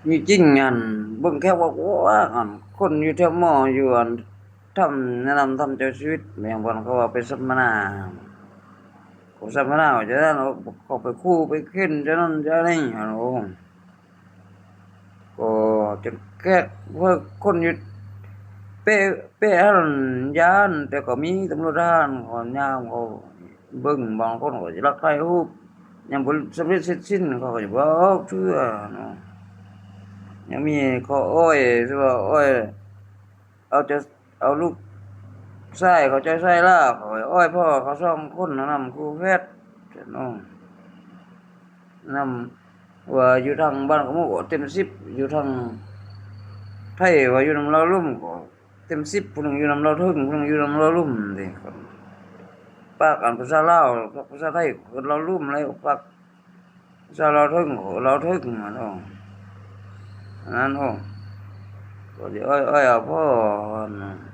ມີຈິງຫັ້ນ ເບິ່ງແຄ່ວ່າ ໂອ້ ອັນຄົນຢູ່ແຖວມໍ ຢູ່ອັນຖ້ຳ ແນະນຳຖ້ຳເຈົ້າຊີວິດ ແມ່ນບ່ອນເຂົາວ່າໄປສຳມະນາ ເຂົາສຳມະນາວ່າຈັ່ງຊັ້ນ ເຂົາໄປຂູ່ໄປເຂັນຈັ່ງນັ້ນຈັ່ງນີ້ຫັ້ນ ໂອ້ ກໍຈົນແຂກ ຄົນຢູ່ເປະ ເປະຫັ້ນຢ້ານ ແຕ່ກໍມີຕຳຫຼວດທະຫານເຂົາຍາມ ເຂົາເບິ່ງ ບາງຄົນກໍຊິລັກຖ່າຍຮູບ ຍັງບໍ່ສຳເລັດເສັດສິ້ນ ເຂົາກໍຊິບໍ່ອອກເທື່ອເນາະ ຍັງມີຂໍອ້ອຍ ຄືວ່າອ້ອຍ ເອົາໃຈ ເອົາລູກຊາຍເຂົາໃຈໃສ່ລາວ ຂ້ອຍອ້ອຍພໍ່ເຂົາສອງຄົນນຳຄູ່ແຟດເນາະ ນຳ ວ່າຢູ່ທາງບ້ານຂະໂມກກໍເຕັມສິບ ຢູ່ທາງໄທວ່າຢູ່ນຳລາວລຸ່ມກໍເຕັມສິບ ຜູ້ໜຶ່ງຢູ່ນຳລາວເທິງ ຜູ້ໜຶ່ງຢູ່ນຳລາວລຸ່ມເດ້ ປາກອັນພາສາລາວ ພາສາໄທກໍລາວລຸ່ມແລ້ວ ປາກ ພາສາລາວເທິງ ລາວເທິງຫັ້ນເນາະ ອັນນັ້ນໂອ ກໍຊິອ້ອຍໆເອົາພໍ່ຫັ້ນ